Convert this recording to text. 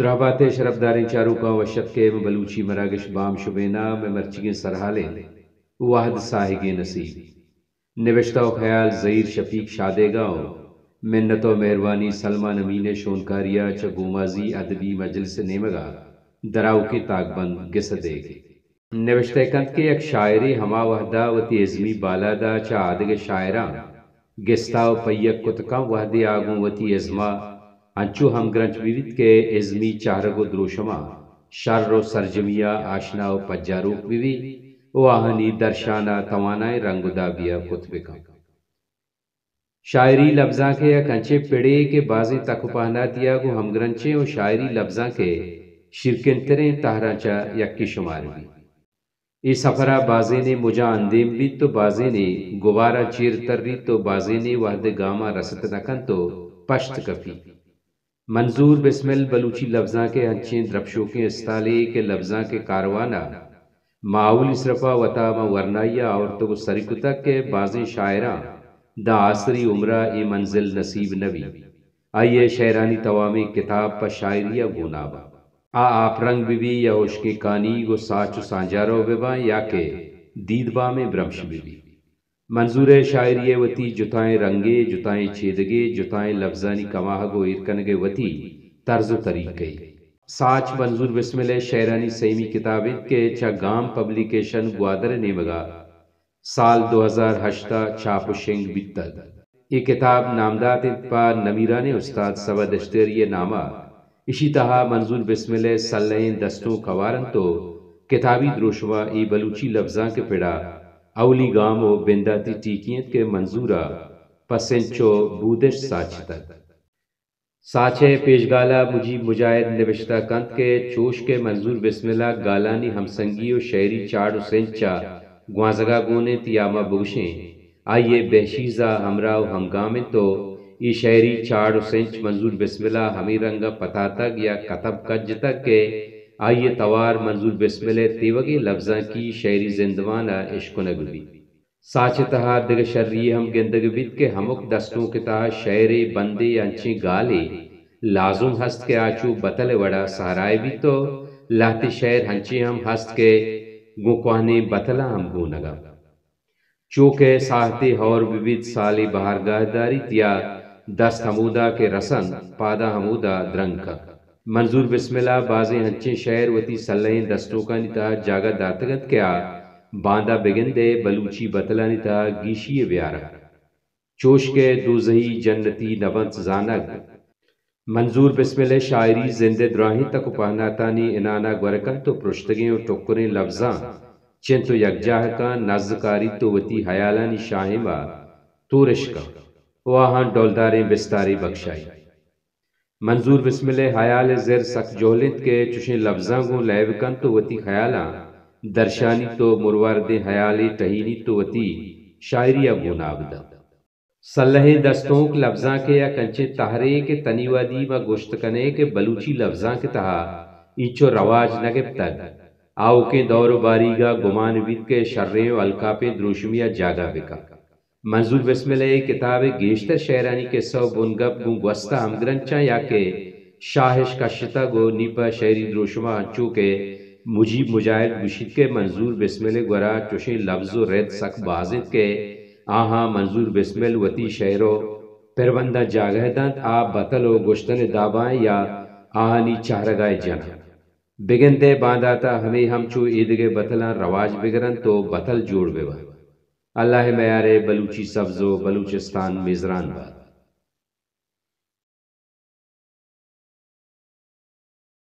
رہبات ءِ شرپداریں چاروکاں وش اتک ءُ مئے بلوچی مراگش بام شبین ءَ مئے مرچیگیں سرحال اِنت وہد ساہگیں نصیب۔ نبشتہ ءُ خیال زہیر شفیق شادیگا ءُ منت ءُ مہروانی سلمان امین ءِ شونکاری ءَ چہ گومازی ادبی مجلس ءِ نیمگ ءَ دراوکیں تاکبند گس ءَ دئیگ۔ نبشتہ کنت کہ یک شاعرے ہما وہدا وتی ازمی بالاد ءَ چہ آدگہ شاعراں گستا ءُ پہ یک کت کنت، وہدے آ گوں وتی ازم ءَ انچو ہمگرنچ بہ بیت کہ ازمی چہرگ ءُ دروشماں شر ءُ سرجمی ءَ آشنا ءُ پجاروک بہ بیت ءُ آہانی درشان ءَ توانائیں رنگ ءُ دابے ءَ کت بہ کنت۔ شاعری لبزانک ءِ یک انچیں پڑے کہ بازیں تک ءُ پہناتی ءَ گوں ہمگرنچیں ءُ شاعری لبزانک ءِ شیرکنتریں تہراں چہ یکے شمار بیت۔ اے سفر ءَ بازینے مجاں اندیم بیت ءُ بازینے گباراں چیر تریت ءُ بازینے وہد ءِ گاماں رست نہ کنت ءُ پشت کپیت۔ منظور بسمل بلوچی لبزانک ءِ انچیں درپشوکیں استالے کہ لبزانک ءِ کاروان ءَ ماحولی سرپا وتا ماں ورنائی ءَ آورتگ ءُ سری کتگ کہ بازیں شاعراں داں آسری عمر ءَ اے منزل نصیب نہ بیت۔ آئی ءِ شئیرانی توامیں کتاب پہ شاعری ءَ گوناپ اَنت۔ آ آپ رنگ بہ بیت یا ہشکیں کانیگ ءُ ساچ ءُ سانجارو بہ باں یا کہ دیدبامیں برمش بہ بیت۔ منظور ءِ شاعری ءِ وتی جتائیں رنگے، جتائیں چیدگے، جتائیں لبزانی کماہگ ءُ ایر کنگ ءِ وتی طرز ءُ طریقہ ئے۔ ساچ منظور بسمل ءِ شئیرانی سیمی کتاب اِنت کہ چہ گام پبلیکیشن گوادر ءِ نیمگ ءَ سال دو ہزار ہشت ءَ چاپ ءُ شنگ بیتگ۔ اے کتاب نامدات اِنت پہ نمیرانیں استاد صبا دشتیاری ءِ نام ءَ۔ ایشی تہا منظور بسمل ءِ سلہیں دستونک ہوار اَنت ءُ کتابی دروشم ءَ اے بلوچی لبزانک ءِ پڑ ءَ اولی گام ءُ بنداتی ٹیکی اِنت کہ منظور ءَ پہ سنچ ءُ بودش ساچتگ۔ ساچ ءِ پیشگال ءَ مجیب مجاہد نبشتہ کنت کہ چوش کہ منظور بسمل ءَ گالانی ہمسنگی ءُ شئیری چاڑ ءُ سنچ ءَ گوانزگ ءَ گون اِنت یا ما بگوشیں آئی ءِ بہشیز ءَ ہمراہ ءُ ہمگام اِنت ءُ اے شئیری چاڑ ءُ سنچ منظور بسمل ءَ ہمے رنگ ءَ پتاتگ یا کتب کجتگ کہ آئی ءِ توار منظور بسمل ءِ تیوگیں لبزانکی شئیری زندمان ءَ اشکنگ بیت۔ ساچ ءِ تہا دگہ شری یے ہم گندگ بیت کہ ہمک دستونک ءِ تہا شئیرے، بندے یا انچیں گالے لازم ہست کہ آ چو بتل ءِ وڑا سہرائے بیت ءُ لہتے شئیر ہنچیں ہم ہست کہ گوں کوہنیں بتلاں ہم گونگ ءَ۔ چو کہ ساہتے ہئور بہ بیت، سالے بہارگاہ داریت یا دست ہمودا کہ رسنت، پاداں ہمودا درنگ کنت۔ منظور بسمل ءَ بازیں انچیں شئیر وتی سلہیں دستونکانی تہا جاگہ داتگ اَنت کہ آ باندا بگندئے بلوچی بتلانی تہا گیشی یے بیار اَنت۔ چوش کہ دوزہی جنتی نہ بنت زانگ۔ منظور بسمل ءِ شاعری زند ءِ دراہیں تک ءُ پہناتانی انان ءَ گور کنت ءُ پرشتگیں ءُ ٹکریں لبزاں چنت ءُ یکجاہ کنت، نز کاریت ءُ وتی ہیالانی شاہیم ءَ تورش کنت ءُ آہاں ڈولداریں بستارے بکشائیت۔ منظور بسمل ءِ ہیال ءِ زر سک جہل اِنت کہ چشیں لبزاں گوں لیب کنت ءُ وتی خیالاں درشانیت ءُ مرواردیں ہیالے ٹہینیت ءُ وتی شاعری ءَ گوناب دنت۔ سلہیں دستونک لبزانک ءِ یک انچیں تہرے کہ تنی وہدی ما گوشت کنیں کہ بلوچی لبزانک ءِ تہا اینچو رواج نہ گپتگ۔ آؤکیں دور ءُ باریگ ءَ گمان بیت کہ شریں ءُ الکاپیں دروشمے ءَ جاگہ بکنت۔ منظور بسمل ءِ اے کتاب ءِ گیشتر شئیرانی کسہ ءُ بنگپ گوں گوست ءَ ہمگرنچاں یا کہ شاہش کشتگ ءُ نی پہ شئیری دروشم ءَ انچو کہ مجیب مجاہد گوشیت کہ منظور بسمل ءِ گورا چشیں لبز ءُ رد سک باز اِنت کہ آہاں منظور بسمل وتی شئیر ءُ پربنداں جاگہ دنت، آ بتل ءُ گوشتن ءِ داباں یا آہانی چہرگا ءَ جننت۔ بگندئے باندات ءَ ہمے ہم چو ایدگہ بتلاں رواج بگرنت ءُ بتل جوڑ بہ بنت۔ اللہ ءِ میار ءَ بلوچی سبز ءُ بلوچستان میزران بات۔